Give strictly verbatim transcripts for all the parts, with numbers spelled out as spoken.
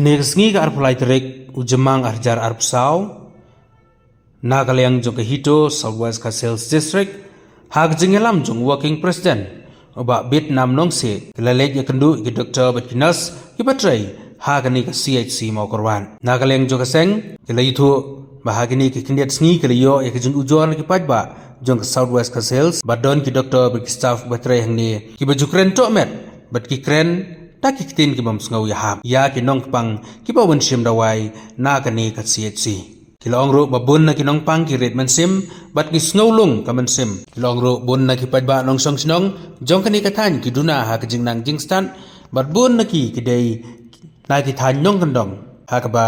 Kane ka sngi ka arphew lai tarik u Jymmang arhajar arphew saw, na ka liang jong ka HITO South West Khasi Hills District, ha ka jingïalam jong u Working President u Bah Bitnam Nongsiej, ki la leit ïakynduh ïa ki doktor bad ki nurse kiba trei ha kane ka CHC Mawkyrwat. Na ka liang jong ka seng ki la ïathuh ba ha kine ki khyndiat sngi ki la ïoh ïa ka jingujor na ki paidbah jong ka South West Khasi Hills, ba don ki doktor bad ki staff ba trei hangne kiba ju kren tohmet bad ki kren da ki ktien ki bym sngew ïahap ïa ki nongpang kiba wan shim dawai na kane ka CHC. Ki la ong ruh ba bun na ki nongpang ki rit mynsiem bad ki sngew lung ka mynsiem. Ki la ong ruh bun na ki paidbah nongshong shnong jong kane ka thaiñ ki duna ha ka jingnang jingstad bad bun na ki ki dei na ki thaiñ nongkyndong ha kaba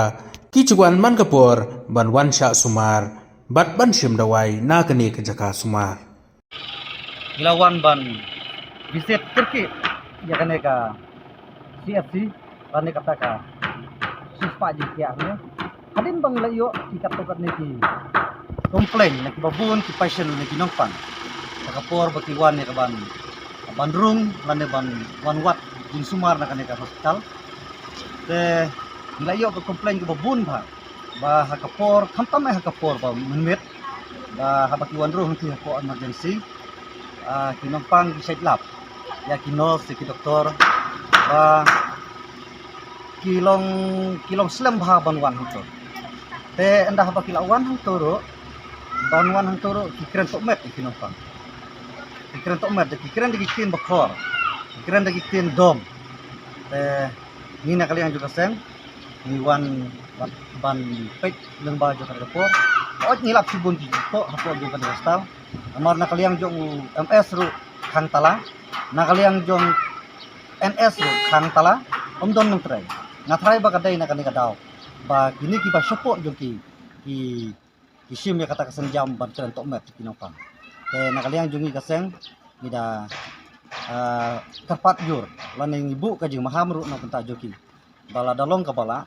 ki ju wan man ka por ban wan shah sumar bad ban shim dawai na kane ka jaka sumar. Ngi la wan ban visit kyrkieh ïa kane ka CHC, kane kata ka shispah jingkhiah ne. Hadien ba ngi la ïoh ki katto katne ki complain na kiba bun ki patient ne ki nongpang. Ha ka por ba ki wan ïa ka ban, ban rung lane ban wan wad jingsumar na kane ka hospital. Te ngi la ïoh ka complain kiba bun bha. Ba ha ka por, khamtam eh ha ka por ba mynmiet, ba haba ki wan rung hangtei hapoh emergency, ah, ki nongpang ki shait lap ïa ki nurse ïa ki doktor ba ki long, ki long slem bha ban wan hangto. Te ynda haba ki la wan hangto ruh, ban wan hangto ruh ki kren tohmet ïa ki nongpang. Ki kren tohmet, ki kren da ki ktien bakhraw, ki kren da ki ktien dom. Te ngi na ka liang jong ka seng ngi wan ban, ban peit lyngba jong kane ka por. Hooid ngi lap shibun ki jingthoh hapoh jong kane ka hospital. Namar na ka liang jong u MS ruh khang tala, na ka liang jong NS ruh khang tala, ym don nongtrei. Nga tharai ba ka dei na kane ka daw ba kine kiba shapoh jong ki, ki, ki shim ïa kata ka sienjam ban kren tohmet ki nongpang. Te na ka liang jong ngi ka seng ngi da, ah, kyrpad jur lane ngi buh ka jingmaham ruh na ka bynta jong ki. Ba lada long kaba lah,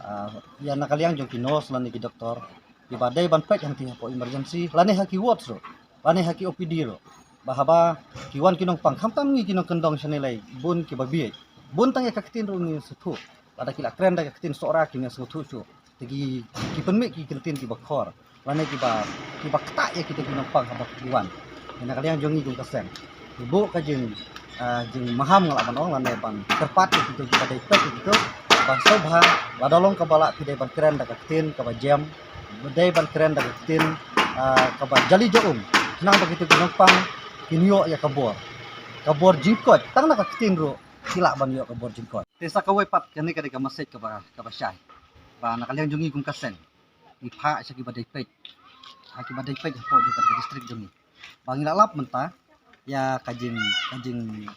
ah, ïa na ka liang jong ki nurse lane ki doktor kiba dei ban peit hangtei hapoh emergency lane ha ki ward ruh lane ha ki OPD ruh. Ba haba ki wan ki nongpang, khamtam ngi ki nongkyndong shane lei, bun kiba bieit. Bun tang ïa ka ktien ruh ngi sngewthuh. Lada ki la kren da ka ktien Sohra ki ngi sngewthuh shuh. Te ki, ki pynmih ki ktien kiba khor lane kiba, kiba ktah ïa kita ki nongpang haba ki wan. Te na ka liang jong ngi kum ka seng ngi buh ka jing, ah, jingmaham nga lah ban ong lane ban kyrpad ïa kita kiba dei peit ïa kita ba sngewbha lada long kaba lah phi dei ban kren da ka ktien kaba jem, dei ban kren da ka ktien, ah, kaba jali jaum. Khnang ba kita ki nongpang kin ïoh ïa ka bor, ka bor jingkoit, tang na ka ktien ruh ki lah ban ïoh ka bor jingkoit. Te sa kawei pat kane ka dei ka message kaba, kaba shai ba na ka liang jong ngi kum ka seng ngi phah sha kiba dei peit, ha kiba dei peit hapoh jong ka district jong ngi ba ngi la lap mynta ïa ka jing, ka jing,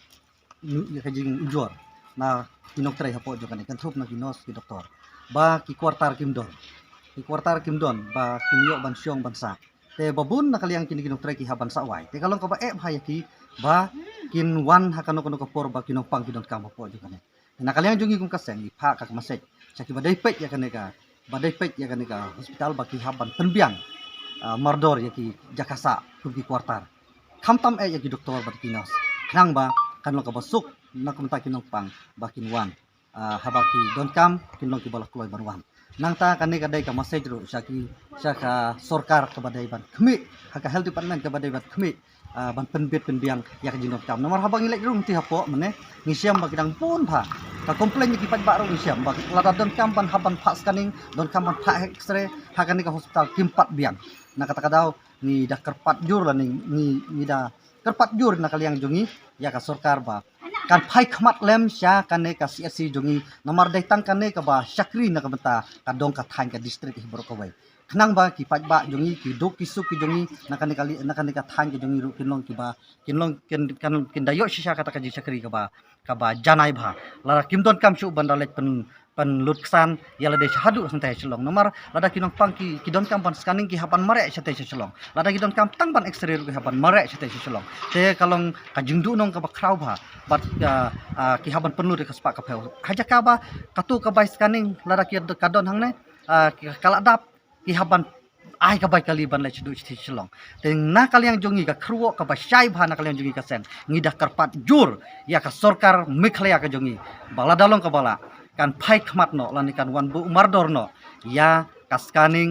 ïa ka jingujor na ki nongtrei hapoh jong kane, kynthup na ki nurse ki doktor, ba ki quarter kim don, ki quarter kim don ba kin ïoh ban shong ban sah. Te ba bun na ka liang kine ki nongtrei ki hap ban sah wai. Te ka long kaba eh bha ïa ki ba kin wan ha kano kano ka por ba ki nongpang ki donkam hapoh jong kane. Na ka liang jong ngi kum ka seng ngi phah ka message sha kiba dei peit ïa kane ka, ba dei peit ïa kane ka hospital ba ki hap ban pynbiang, ah, mardor ïa ki jaka sah kum ki quarter. Khamtam eh ïa ki doktor bad ki nurse, khnang ba kan long kaba suk na ka bynta ki nongpang ba kin wan, ah, haba ki donkam kin long kiba la kloi ban wan. Nangta kane ka dei ka message ruh sha ki, sha ka sorkar kaba dei ban khmih, ha ka health department kaba dei ban khmih, ah, ban pynbit pynbiang ïa ka jingdonkam. Namar haba ngi leit rung hangtei hapoh mynne ngi shem ba ki dang bun bha. Ka complain ïa ki paidbah ruh ngi shem ba lada donkam ban hap ban phah scanning, donkam ban phah X-ray ha kane ka hospital kim pat biang. Na kata ka daw ngi da kyrpad jur lane ngi, ngi da kyrpad jur na ka liang jong ngi ïa ka sorkar ba kan phai khmat lem sha kane ka CHC jong ngi, namar dei tang kane kaba shakri na ka bynta ka dong ka thaiñ ka district hi baroh kawei. Khnang ba ki paidbah jong ngi, ki duk ki suk ki jong ngi na kane ka li-, na kane ka thaiñ ka jong ngi ruh kin long kiba, kin long kin, kan, kin da ïoh shisha kata ka jingshakri kaba, kaba janai bha. Lada kim donkam shuh ban da leit pyn, pynlut ksan ïa lade sha haduh shatei sha Shillong. Namar lada ki nongpang ki, ki donkam ban scanning ki hap ban mareh shatei sha Shillong. Lada ki donkam tang ban X-ray ruh ki hap ban mareh shatei sha Shillong. Te ka long ka jingduhnong kaba khraw bha. Bad, ah, ah, ki hap ban pynlut ïa ka spah ka phew. Ha jaka ba kato ka bai scanning lada ki, ka don hangne, ah, ki, ka la dap, ki hap ban ai ka bai kali ban leit shaduh shatei sha Shillong. Te na ka liang jong ngi ka kyrwoh kaba shai bha na ka liang jong ngi ka seng ngi da kyrpad jur ïa ka sorkar Meghalaya ka jong ngi ba lada long kaba lah kan phai khmat noh lane kan wan buh mardor noh ïa ka scanning,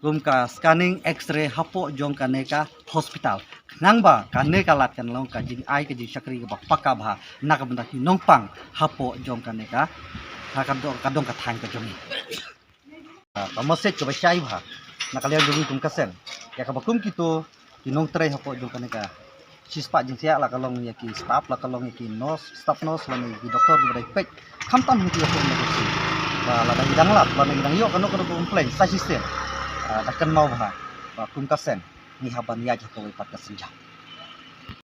kum ka scanning X-ray hapoh jong kane ka hospital. Khnang ba kane ka lad kan long ka jingai ka jingshakri kaba paka bha na ka bynta ki nongpang hapoh jong kane ka, ha ka dong ka dong ka thaiñ ka jong ngi. Ah, ka message kaba shai bha na ka liang jong ngi kum ka seng ïa kaba kum kito ki nongtrei hapoh jong kane ka shispah jingthiah, la ka long ïa ki staff, la ka long ïa ki nurse, staff nurse, lane ïa ki doktor kiba dei peit khamtam ha ki ïa kum na ka shi. Ba lada ngi dang lap, lada ngi dang ïoh kano kano ka complaint sa shisien, ah, da kynmaw bha ba kum ka seng ngi hap ban ïaid ha kawei pat ka sienjam.